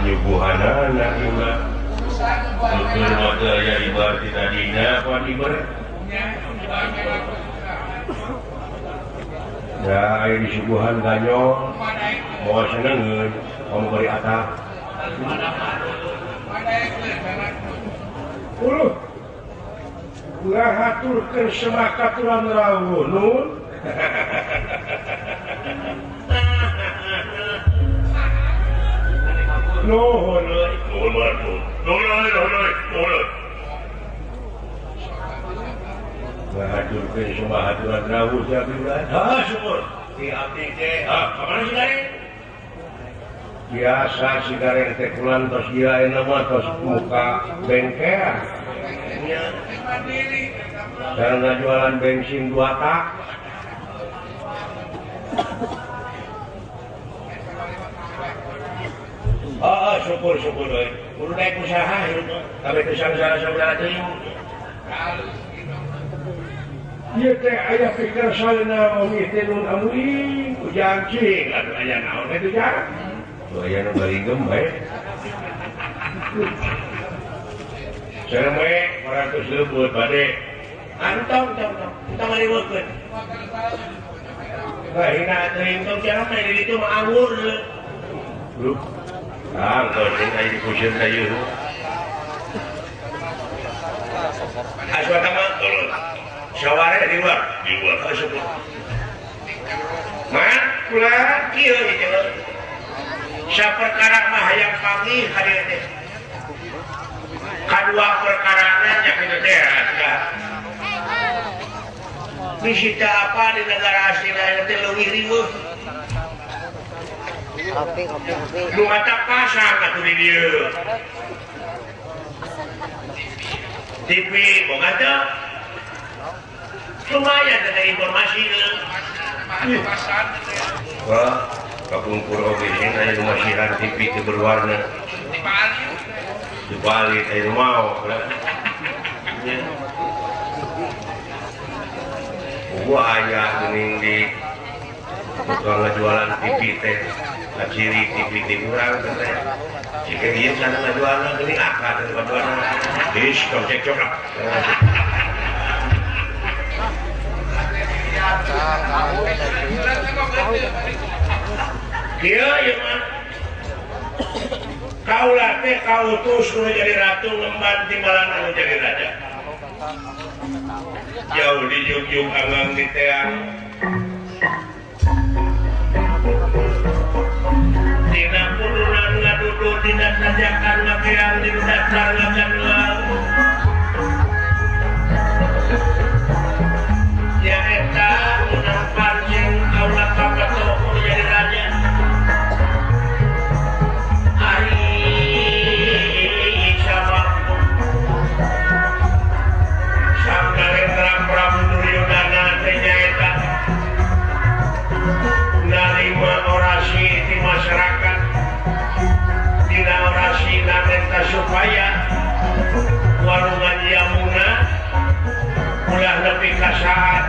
Panyuguhanana ieu mah. Tutur mah teu aya ibar ti tadina pan iber. Da aya disuguhan ganyong moal senengeun kamu bari atap. Uluh. Ulah haturkeun semakaturan rawuh nun. Nuhun euy, nuhun nuhun. Nuhun nuhun nuhun. Ngahaturkeun semahaturan rawuh teh abdi ulah. Ha syukur. Di abdi teh, ha ka mana si Gareng? Biasa si Gareng teh kulan tos ieu ayeuna mah tos muka bengkel. Karena jualan bensin 2 tak. Oh, syukur syukur euy. Kudu naik usaha hirup mah. Kabeh teu sangsara-sangsara teuing. Ieu teh aya pikir salena oge teh nun amuing ujang cing atuh aya naon teh ujang. Tuh aya nu baligem bae. Sareng we 400 leubeut bade. Antong tong tong. Tong ngariweukeun. Wah, hina teuing tong cara mah di ditu mah anggur. Lu. Ah, kau sing aya di pusieun ka ieu. Aswata mah tolong. Saware di luar, di luar. Oh, syukur. Mah kula kieu ieu. Saperkara mah hayang panggih ka dieu teh. Kadua perkarana nya kitu teh atuh. Disita apa di negara asing lain teh leuwih riweuh. Nu mata pasang atuh di dieu. TV boga teu? Lumayan teh informasi teh. Wah, kapungkur oge sing aya nu masihan TV teu berwarna. Dibalik aya nu mao. Nya. Gua aya geuning di tukang ngajualan TV teh. Ciri TV di urang teh. Jika ieu sana ngajualna geuning akad teh ngajualna. Geus tong cekcok lah. Kieu ieu mah. Kaula teh kautus nu jadi ratu ngemban timbalan anu jadi raja. Jauh dijungjung anggang di teang. Dina purunan ngadudu dina sajakan ngakeang dina dasar ngagandual. Ya eta menang pancing kaula kapeto kudu jadi raja. Ari sabab Sang Narendra Prabu Duryodhana teh nyaeta narima orasi di masyarakat. Dina orasi namenta supaya walungan Yamuna ulah nepi ka saat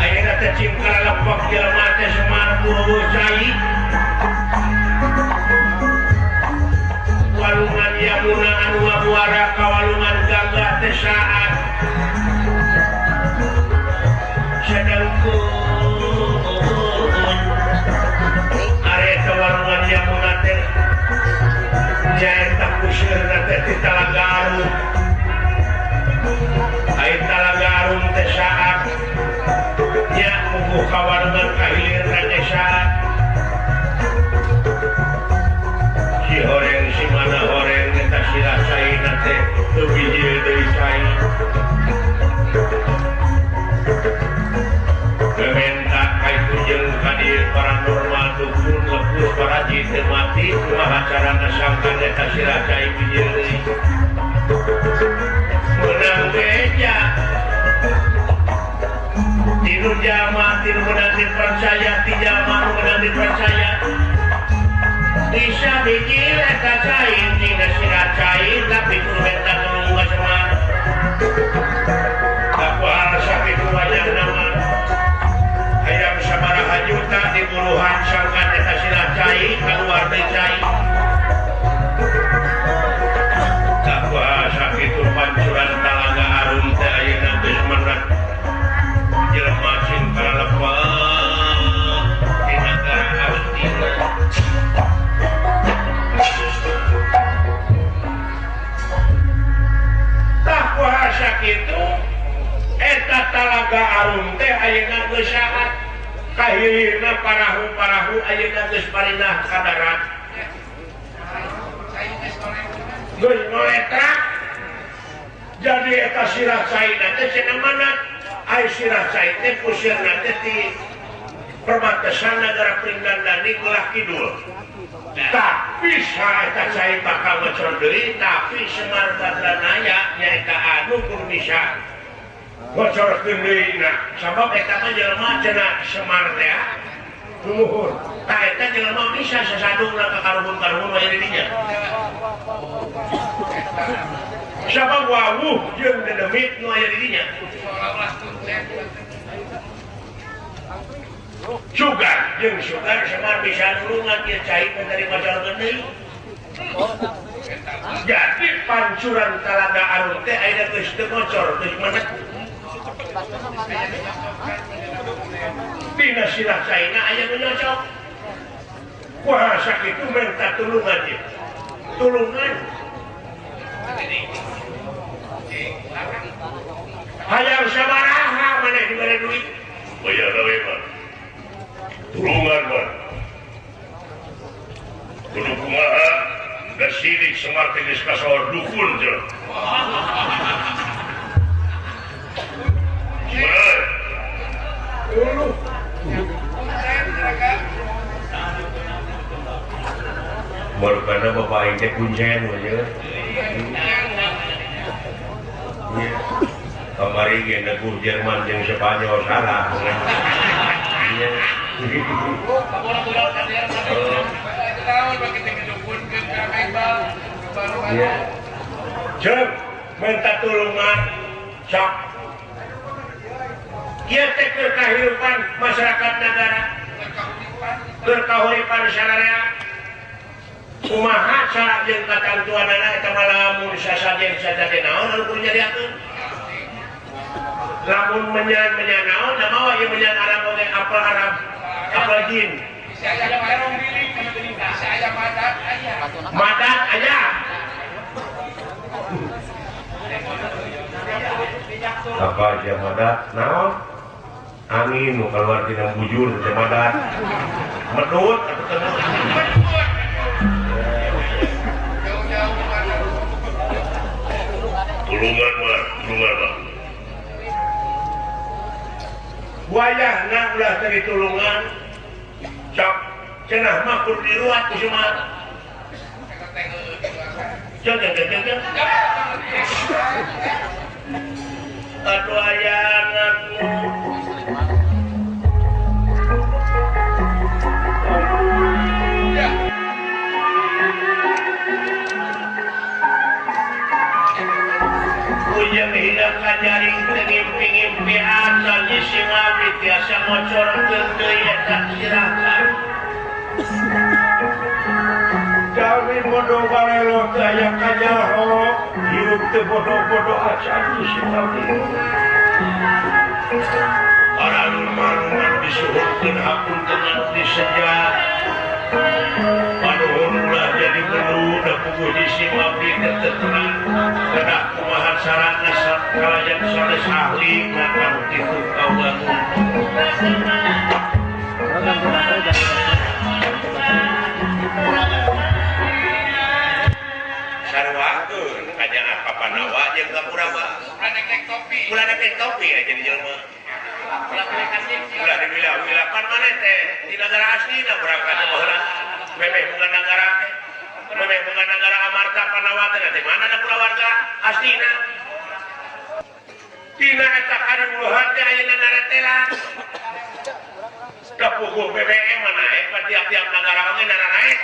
ayeuna teh cingkara lepok jelema teh Semar bueuh cai. Walungan Yamuna anu ngamuara ka walungan Gangga teh saat sedengkeun areta walungan Yamuna teh nyaeta kuseurna teh ti Talaga Arum. Ai Talaga Arum teh saat nya muguh ka walungan ka hilirna teh saat si horeng si mana horeng eta sirah caina teh teu bijil deui cai. Gementa ka jeung ka dieu paranormal dukun lepus paraji teu mati kumaha carana sangkan eta sirah cai bijil deui. Meunang beja tinu jama tinu meunang dipercaya ti jama nu meunang dipercaya. Bisa bijil eta cai tina sirah cai tapi kudu menta tulung ka Semar. Kapal sakitu wajahna mah hayang sabaraha juta di diburuhan sangkan eta sirah cai kaluar deui cai. Tak kuasa kitu pancuran Talaga Arum teh ayeuna geus meunang jelema sing kalepat di nagara Astina. Tah kuasa kitu eta Talaga Arum teh ayeuna geus saat kahilirna parahu-parahu ayeuna geus parinah ka darat. Geus ngoletrak jadi eta sirah caina teh cenah mana ai sirah cai teh pusirna teh di perbatasan nagara Pringgandani belah kidul. Tak bisa eta cai bakal ngocor deui tapi Semar Badranaya nyaeta anu kudu bisa ngocorkeun deui na sabab eta mah jelema cenah Semar teh lumuhur. Tah eta jelema bisa sasadungna ka karuhun-karuhun aya di dinya. Sabab wawuh jeung dedemit nu aya di dinya. Sugar jeung sugar Semar bisa nulungan ieu cai dari ngocorkeun deui. Jadi pancuran Talaga Arum teh ayeuna geus teu ngocor geus menek. Dina sirah caina aya nu nyocok. Wah sakitu minta tulungan ieu. Tulungan. Hayang sabaraha maneh dibere duit? Bayar we mah. Tulungan mah. Kudu kumaha? Da sirik Semar teh geus kasohor dukun cenah. Baru karena bapak aing teh kuncen we. Kamari ge neguh Jerman jeung Spanyol salah. Iya. Iya. Ceuk minta tulungan sok. Ieu teh keur kahirupan masyarakat nagara. Keur kahuripan sararea. Kumaha cara jeung katantuanana eta mah lamun sasajen sajaden naon anu kudu nyadiakeun. Lamun menyan-menyan naon da mawa ieu menyan Arab oge apel Arab, apel jin. Bisa aya terong bilik bisa aya madat aya. Madat aya. Apa aja madat naon? Angin nu keluar tina bujur teh madat. Medut atuh teh. Tulungan mah, tulungan mah. Wayahna ulah teh ditulungan. Cok cenah mah kudu diruat ku Semar. Cek cek cek cek. Aduh ayana ujang hidang kajaring teu ngimpi-ngimpi acan si Mami tiasa ngocorkeun deui eta sirah cai. Kami bodoh barelo teu aya kanyaho, hirup teu bodoh-bodoh acan si Mami. Paralun-malungan disuhunkeun hapuntenan diseja. Panuhun ulah jadi perlu da puguh di si Mami teh teu tenang. Kedah kumaha carana kalayan sanes ahli ngakam kitu kaula. Sarwakeun kajangan Papanawa jeung ka Puraba. Ulah nek topi. Ulah nek topi aja di jelema. Ulah diwilah-wilapan maneh teh di nagara aslina berangkat baheula. Memeh bunga nagara teh. Memeh bunga nagara Amarta Panawa teh teh mana da kulawarga aslina. Dina eta kariweuhan teh ayeuna naretelan. Da puguh BBM mah naek tiap-tiap nagara oge naraek.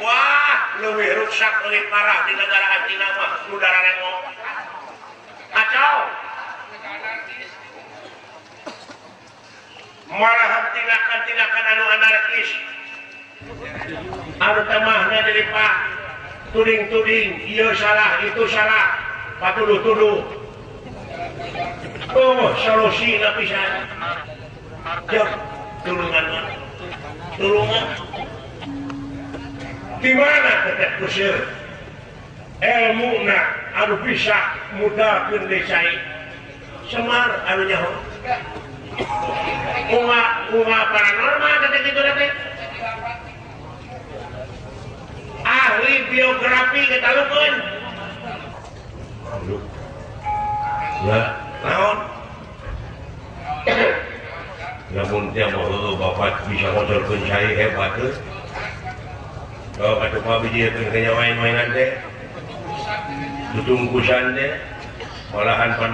Wah, leuwih rusak leuwih parah di negara aslina mah nu dararemo. Kacau. Malahan tindakan-tindakan anu anarkis anu temahna dari Pak tuding-tuding ieu salah itu salah patuduh-tuduh oh solusi na pisan jauh tulungan tulungan di mana teteh kusir ilmuna anu bisa mudahkeun deui Semar anu nyaho unga paranormal teteh kitu teh ahli biografi ketalukeun ya naon lamun teh mah bapak bisa ngocorkeun cai hebat teh kalau atuh mah biji teh main-mainan teh tutungkusan teh malahan pan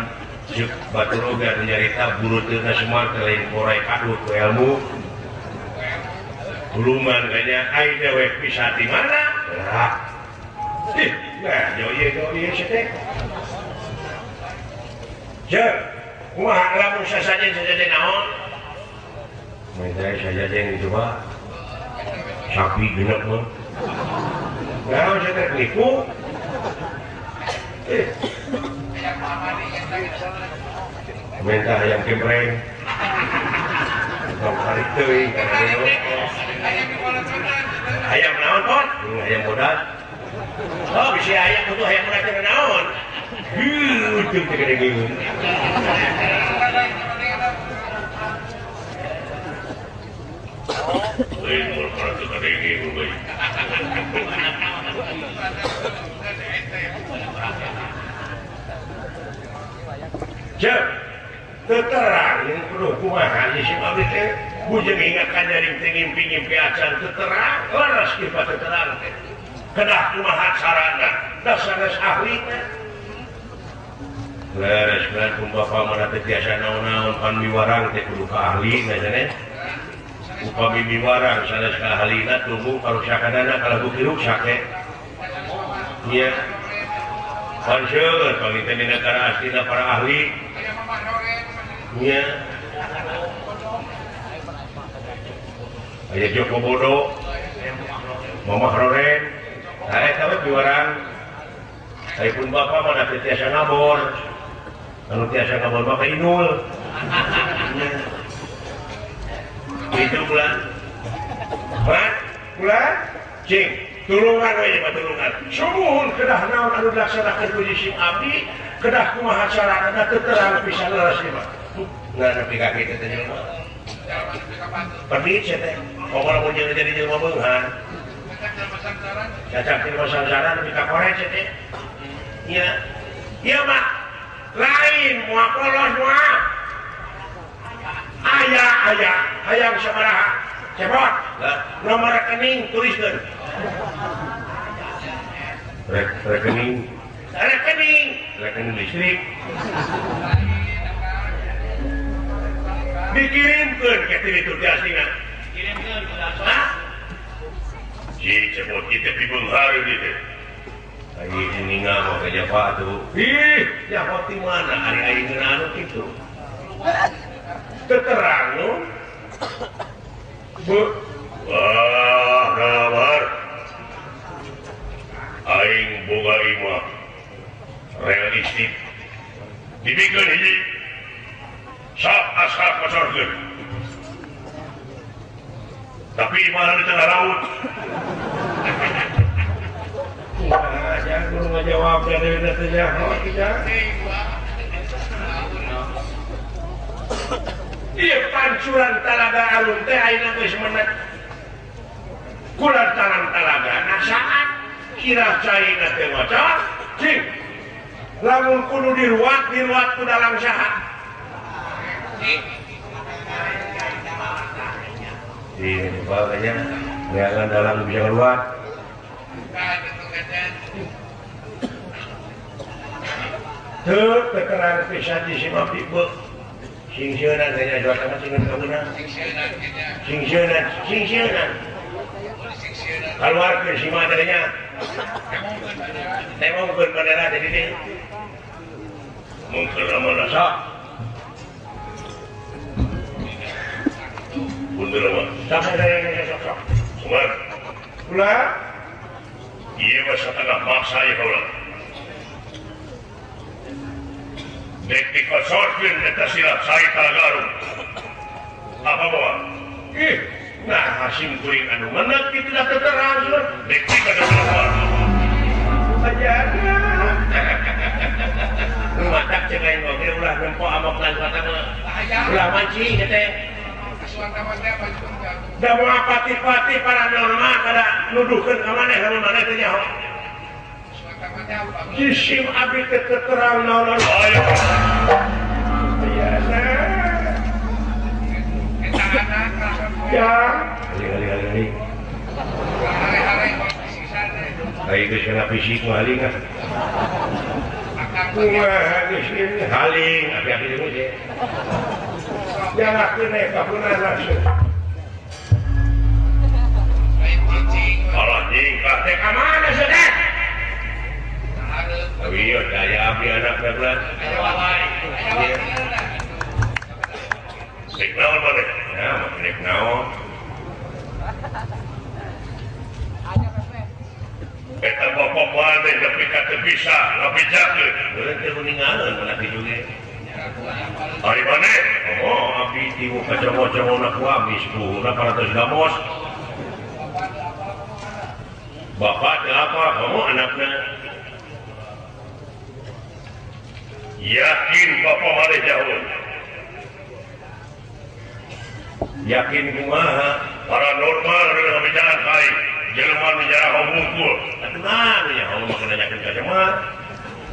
ceuk batur oge anu nyarita buruteuna Semar teh lain korai kadut ku ilmu tulungan kayaknya ai dewek bisa di mana lah ih nah jauh ieu teh jeung kumaha lamun sasajen naon mun sasajen gitu mah sapi genep mah naon sia teh nipu minta ayam kempreng tong tarik teuing ayam naon pot ayam bodas oh bisa ayam butuh ayam bodas teh naon heuh teu teh gede geun lain mun teu gede geun euy Cek, terang yang perlu kumaha si abdi teh bujeng ingatkan jaring teh ngimpi-ngimpi acan terang leres kieu terang teh kedah kumaha carana da sanes ahli teh leres kan kum bapa mana teh biasa naon-naon pan miwarang teh kudu ka ahli sanes upami miwarang sanes ka ahlina tunggu karusakanana kalagu kiruksak teh nya panseur panginten di negara aslina para ahli nya aya Joko Bodo Mamah Roren aya eta we piwarang aya pun bapa mah teu tiasa ngabor anu tiasa ngabor mah ka Inul itu bulan hah bulan cing tulungan we mah tulungan sumuhun kedah naon anu dilaksanakeun ku sim abdi kedah kumaha carana teu terang pisan leres mah ngan nepi ka kitu teh jelema pedit sia teh pokona mun jeung jadi jelema beunghar cacak jelema sangsara nepi ka korek sia teh nya ieu mah lain moal polos moal aya aya hayang sabaraha cebot nomor rekening tuliskeun rekening rekening rekening listrik dikirimkeun ke itu teh aslina dikirimkeun hah si cebot ieu teh pibeunghar ieu teh ai ningal mah ka Java atuh ih Java ti mana ari aing ngeunah anu kitu terang nu bu wah kabar aing boga imah realistik dibikeun hiji sok asal kocorkeun tapi imah di tengah laut nah jangan kudu ngajawab dari teh nyaho tidak ieu pancuran talaga alun teh ayeuna geus menet kulantaran talaga nah saat kira caina teh maca cing lamun kudu diruat diruat ku dalang saha di bawahnya jangan dalang bisa ngeruat teu terang pisan di si abdi beuh sing seunan teh jual sama sing kabeunang sing seunan sing seunan keluarkeun si mah teh nya temongkeun bendera teh di dieu mungkin lamun sok Mundur mah. Sok. Semar. Ulah. Ieu mah satengah maksa ieu kaula. Dek dikosorkeun eta silat Sai Talagarung. Apa bawa? Ih, nah hasim kuring anu menek kitu da teu terang. Dek dikosorkeun. Ajaga. Matak cek lain oge ulah nempo amok lan kata mah. Ulah mancing teh. Da moal pati-pati paranormal kada nuduhkeun ka maneh lamun maneh teh nyaho. Jisim abdi teh terang naon-naon. Ayo. Biasa. Ya. Ali. Ayo geus kana fisik mah haling ah. Kumaha geus haling abi-abi deui teh. Jangan kene kapunan langsung. Allah nyingkah teh ka mana sedek? Ayo daya abdi anak berat. Rek naon maneh? Nah, rek naon? Eta bapak maneh nepi ka teu bisa ngabejakeun. Heuh teu ningaeun mana kitu ge. Ari maneh? Oh, abdi tiwu kacamot-camotna ku abdi sepuluh 800 gamos. Bapak teu apa? Kamu anakna. Yakin bapak maneh jauh. Yakin kumaha? Paranormal ngabejakeun ka aing. Jelema nu jaraho hungkul. Tenang ya, Allah mah kana yakin ka Semar.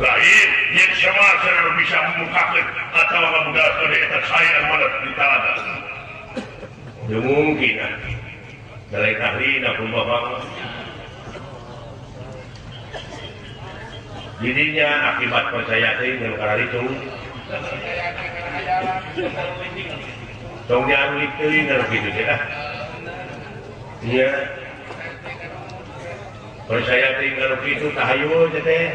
Lain, yen Semar cenah bisa memukakeun atawa ngabudalkeun eta saya anu mana di talaga. Teu mungkin ah. Da lain ahlina pun bapak mah. Jadinya akibat percaya teh nu kararitu. Tong diarulik teuing anu kitu teh ah. Nya percaya tinggal itu tahayul teh.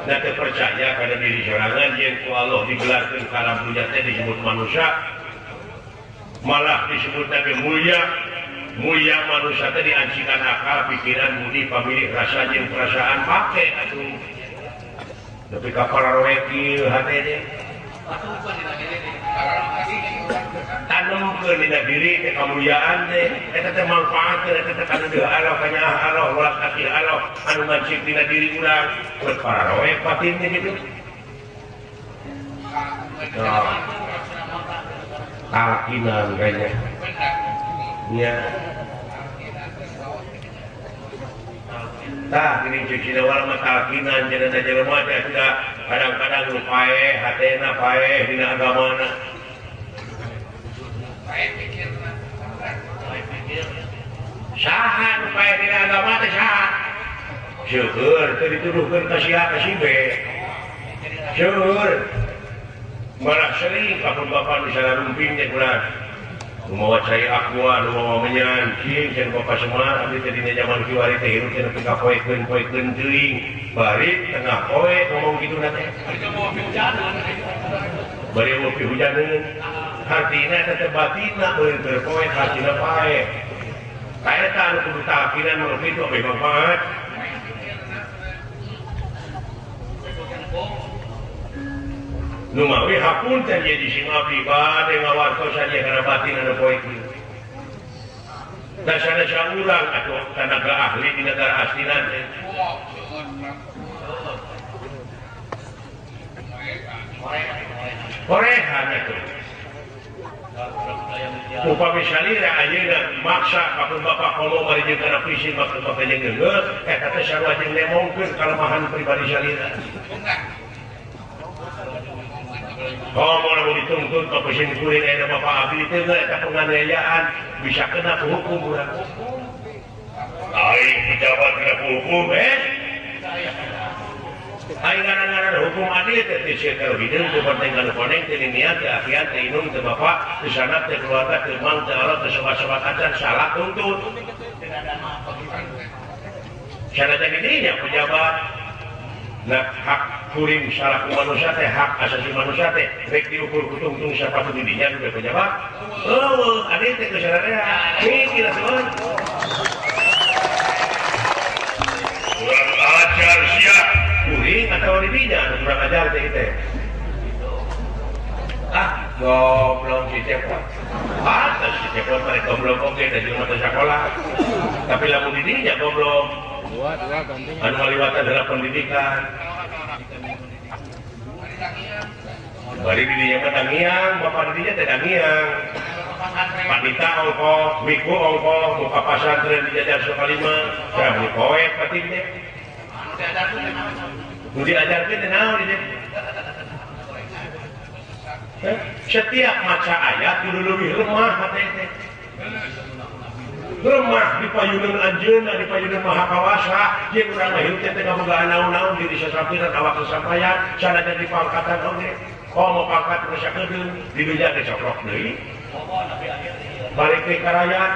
Nah teu percaya kana diri sorangan yen ku Allah digelarkeun ka alam dunya teh disebut manusia. Malah disebut teh mulia. Mulia manusia teh diancikan akal, pikiran, budi, pamilih, rasa jeung perasaan pake atuh. Tapi ka pararoe kieu hate teh. Tanamkeun dina diri teh kamuliaan teh eta teh manfaatkeun eta teh kana deui Allah kanyaah Allah welas asih Allah anu ngacik dina diri urang buat pararoe batin teh kitu. Talkinan kayaknya. Nya. Tah geuning cuci dawal mah talkinan cenah teh jelema teh sudah kadang-kadang nu paeh hatena paeh dina agamana. Saha nu paeh dina agama teh saha? Seueur teu dituduhkeun ka si A ka si B. Seueur. Malah sering kapun bapak nu sarumping teh ulah. Nu mawa cai aqua, nu mawa menyan, cing cenah bapak Semar abdi teh dina jaman kiwari teh hirup cenah pika poekeun-poekeun teuing. Bari tengah poe ngomong kitu na teh. Bari mau pihujaneun. Hartina eta teh batinna beureun teu poe hartina pae. Kaeta anu kudu talkinan nu kitu abdi manfaat. Nu mawi hapunten ye di sing abdi bade ngawartosan ye kana batin anu poe kieu. Da sanes urang atuh tanaga ahli di negara aslina teh. Korehan atuh. Upami salira ayeuna maksa ka bapak komo bari jeung kana pisin maka bapak jeung geunggeut eta teh sarua jeung nemongkeun kalemahan pribadi salira. Komo lamun dituntut ka pisin kuring ayeuna bapak abdi teh eta penganiayaan bisa kena ku hukum urang. Aing pejabat kena ku hukum eh. Aing ngaran-ngaran hukum adil teh teu teu hideung teu penting anu koneng teu niat teu afiat teu inung teu bapak teu sanak teu keluarga teu mang teu Allah teu sobat-sobat acan salah tuntut. Sanajan didinya pejabat. Nah hak Kuring salaku manusia teh hak asasi manusia teh rek diukur kutungtung siapa tuh didinya nu pejabat. Eueuh, ade teh geus sararea. Mikir atuh. Kurang ajar sia. Kuring atawa didinya anu kurang ajar teh teh. Ah, goblok si Cepot. Pantes si Cepot mah goblok oge teh jelema teh sakola. Tapi lamun didinya goblok. Anu ngaliwatan adalah pendidikan. Bari didinya mah dangiang, bapak didinya teh dangiang. Panita ongkoh, wiku ongkoh, muka pasantren dijajar Sukalima, dah beli poet batin teh. Nu diajarkeun teh naon dieu? Setiap maca ayat kudu leuwih lemah hate teh. Lemah di payuneun anjeunna, di payuneun Maha Kawasa, jeung urang mah hirup teh teu kabogaan naon-naon diri sasapiran awak sasampayan, sanajan di pangkatan oge. Komo pangkat nu sakedeung, di dunya teh coplok deui. Balik teh ka rakyat,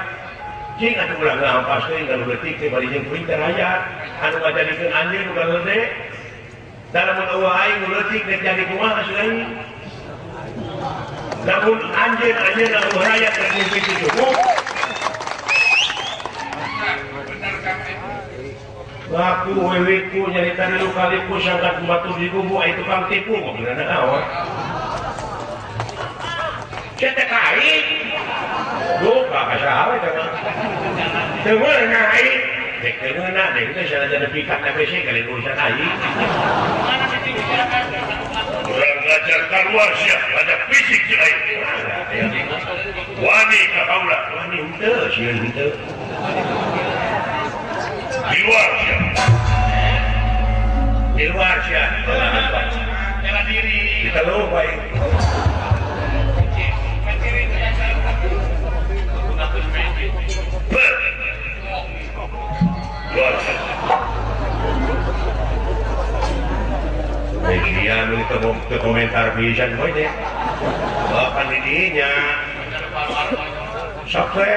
cing atuh ulah ngahampas teh galuh leutik teh bari jeung kuring teh rakyat, anu ngajadikeun anjeun nu galede. Da lamun eueuh aing nu leutik rek jadi kumaha asuh. Namun anjeun anu rakyat rek mimpi cukup. Laku weweku nyarita dulu kaliku sangkat batu di kubu ai tukang tipu kok bener naon. Cetek aing. Duh, ka saha we teh mah. Teu meunang aing. Dek teu meunang, dek teh sanajan nepi ka TBC kali urusan aing. Kurang ajar keluar sia, ada fisik si aing. Wani ka kaula, wani henteu, sieun henteu. Di luar sia. Di luar sia. Bela diri. Diteluh bae. Luar sia. Iya, nu teu komentar pisan we teh. Bapak didinya. Sok we.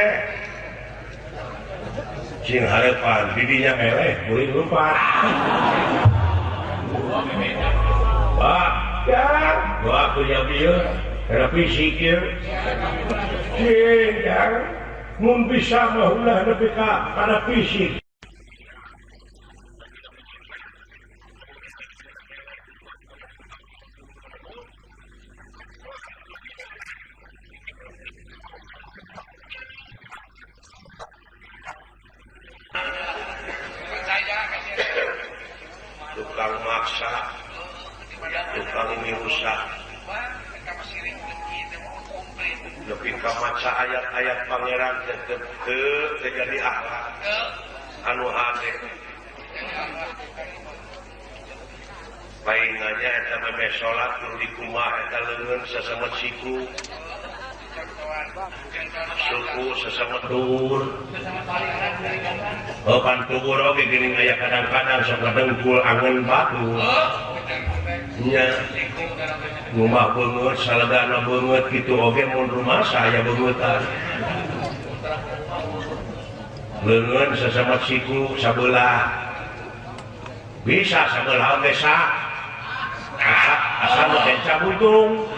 Cing harapan didinya meleh kuring lupa. Pak, ya, doa kuliah bieu, kana fisik ieu. Cing, jang, mun bisa mah ulah nepi ka kana fisik. Tukang maksa, tukang mirusak, nepi ka maca ayat-ayat pangeran teu jadi akhlak anu hade. Paingannya eta meh salat kudu dikumbah eta leungeun sasamet siku. Suku sasamet dhuwur. Oh pan tugur oge geuning aya kadang-kadang sok dengkul angen batu. Nya ngumbah beungeut saledana beungeut kitu oge mun rumasa aya beungeutan. Leungeun sasamet siku sabelah. Bisa sabelah oge sa. Asal kenca butung.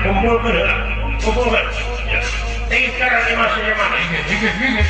Kumpulkan, kumpulkan. Ya. Tingkar animasinya mana? Ini.